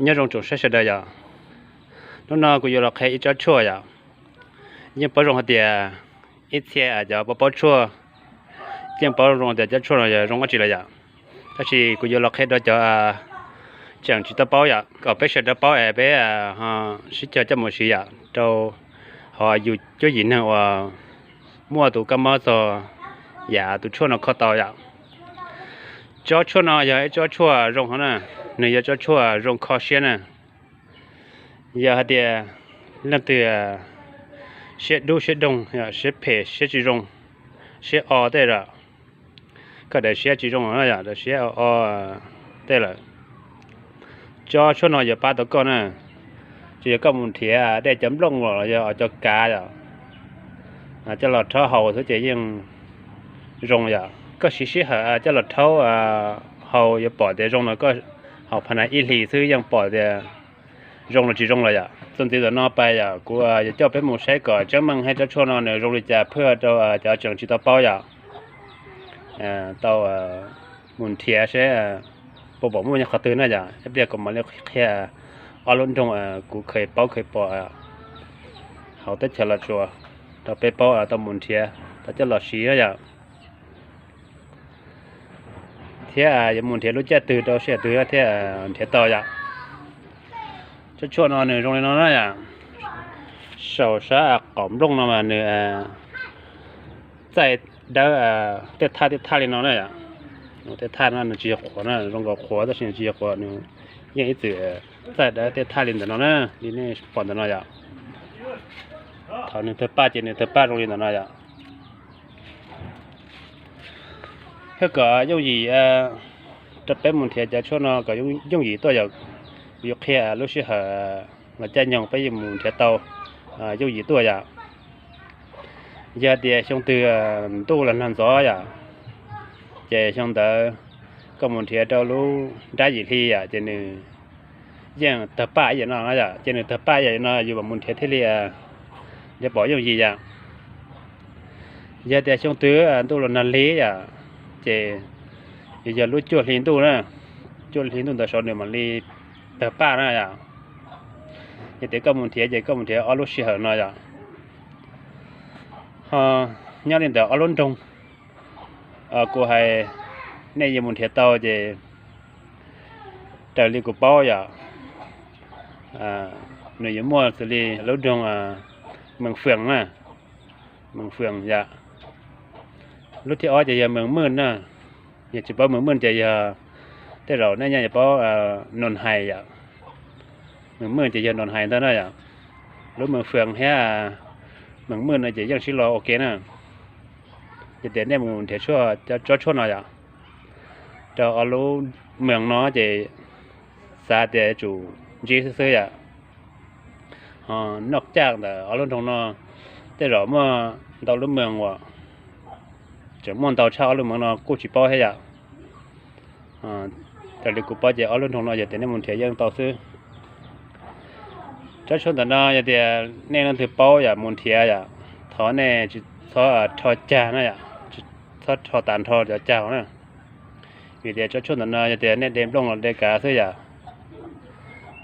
Nyob zoo tsoom saib sawv daws yom. Hnub no kuv yuav los qhia ib tsob tshuaj yom. Yeej paub zoo hais tias ib txhia cov paub paub tshuaj yeej paub zoo tias cov tshuaj no yog zoo dab tsi lawm yom. Tab sis kuv yuav los qhia rau cov tseem tsis tau paub yom, kom peb sawv daws paub es peb sib cog coj mus siv yom, rau hauv yus cuab yim neeg uas muaj tus kab mob txog yam tus tshuaj no kho tau yom. Tsob tshuaj no yog ib tsob tshuaj zoo hov na, nws yog tsob tshuaj zoo kho siab na. Yog hais tias leej twg siab dub siab doog, siab phem siab tsis zoo, siab o tej lawm, koj daim siab tsis zoo los yom, daim siab o tej lawm, tsob tshuaj no yuav pab tau koj na. Tsuas yog koj mus nrhiav dej cov nplooj los yog cov kav yom, coj los rhaub haus xwb ces yeej zoo yom. Koj siv sij hawm coj los rhaub haus yuav pom tias zoo no, koj haus pha na ib hlis xwb yeej pom tias zoo los tsis zoo lawm yom. Txuas ntxiv ntawm no pais yom, kuv yuav coj peb mus saib kom tseeb meej hais tsob tshuaj no nws zoo li cas phaj rau cov tseem tsis tau paub yom, tau mus nrhiav seb puas pom muaj nyob qhov twg na yom. Ib pliag kuv mam li qhia ob lub nroog kuv kheev paub kheev pom hauv teb chaws Los Tsuas rau peb paub tau mus nrhiav tau coj los siv na yom. Thiab yuav mus nrhiav lub caij twg rau sij hawm twg thiaj nrhiav tau yom. Tsob tshuaj no nws zoo li no na yom. Saum sab qaum nplooj no mas nws txaij dawb tej thaj tej thaj li no na yom. Tej thaj no nws tsis yog qhuav na, zoo nkaus qhuav tab sis nws tsis yog qhuav, nws yeej ib txwm txaij dawb tej thaj li ntawm no na, li nej pom ntawm no yom. Thaum nws tawg paj ces nws tawg paj zoo li ntawm no yom. Thiab kom yooj yim rau peb mus nrhiav cov tshuaj no kom yooj yim tuaj yom. Kuv yuav qhia lub sij hawm los caij nyoog peb yuav mus nrhiav tau yooj yim tuaj yom. Yog tias xyoo twg ntuj los nag ntxov yom, ces xyoo ntawd koj mus nrhiav rau lub nrab yim hli yom, ces nws yeej tawg paj ib yam no yom. Ces nws tawg paj ib yam no yus mam mus nrhiav thiaj li nrhiav pom yooj yim yom. Yog tias xyoo twg ntuj los nag lig yom, ces yog lub cuaj hli ntuj na, cuaj hli ntuj ntawd saud nws mam li tawg paj na yom. Yog tias koj mus nrhiav ces koj mus nrhiav ob lub sij hawm no yom. Ho nyob li ntawm ob lub nroog kuv hais nej yuav mus nrhiav tau ces raws li kuv paub yom, nws yuav muaj xws li lub nroog Mees Fwm na, Mees Fwm yom. Lub thib ob ces yog Mees Mwj na. Yog tsis paub Mees Mwj ces yog tej zaum nej nyob yuav paub Noos Hais yom. Mees Mwj ces yog Noos Hais ntag na yom. Lub Mees Fwm thiab Mees Mwj no ces yeej sib los ua ke na. Ces tias nej mus nrhiav tsob tshuaj no yom, rau ob lub moos no ces xav tias yuav tsum ntsib xwb xwb yom. Ho noj caj ntawm ob lub nroog no tej zaum muaj ntau lub moos uas tseem muaj ntau tshaj ob lub moos no kuj tsis paub thiab yom. Raws li kuv paub ces ob lub nroog no yog tias nej mus nrhiav yeej tau xwb. Tsob tshuaj ntawm no yog tias nej leej twg paub yom mus nrhiav yom, thov nej tsis txhob rho cag na yom, tsis txhob rho tas nrho cov cag na. Vim tias tsob tshuaj ntawm no yog tias nej de nplooj los de kav xwb yom,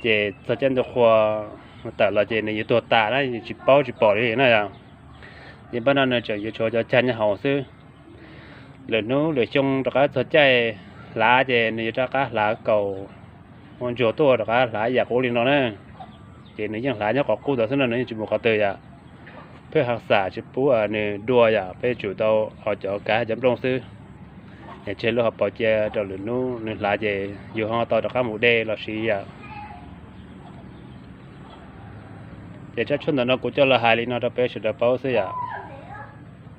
ces txog caij ntuj qhua tawm los ces nws yuav tuag tas na, tsis paub tsis pom li na yom. Ces npaj no nws tseem yuav tshuav cov cag nyob hauv xwb. Lwm hnub lwm xyoo rov qab txog caij hlav ces nws yuav rov qab hlav kaus ua ntsuag tuaj, rov qab hlav ib yam qub li no na. Ces nws yeej hlav nyob qhov qub ntawd xwb no, nws yeej tsis mus qhov twg yom. Pheej hav xam tsis pub nws dua yom, peb tsum tau haus cov kav cov nplooj xwb. Es tseg lub hauv paus cia rau lwm hnub nws hlav ces yus ho tau rov qab mus de los siv yom. Ces tsob tshuaj ntawm no kuv coj los hais li no rau peb sawv daws paub xwb yom.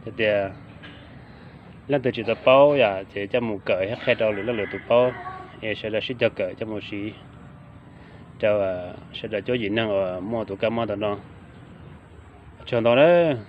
Hais tias leej twg tsis tau paub yom ces coj mus kawm thiab qhia rau lwm leej lwm tus paub, es sawv daws sib cog kawm coj mus siv rau sawv daws cuab yim neeg uas muaj tus kab mob ntawm no. Tsaug ntau nawb.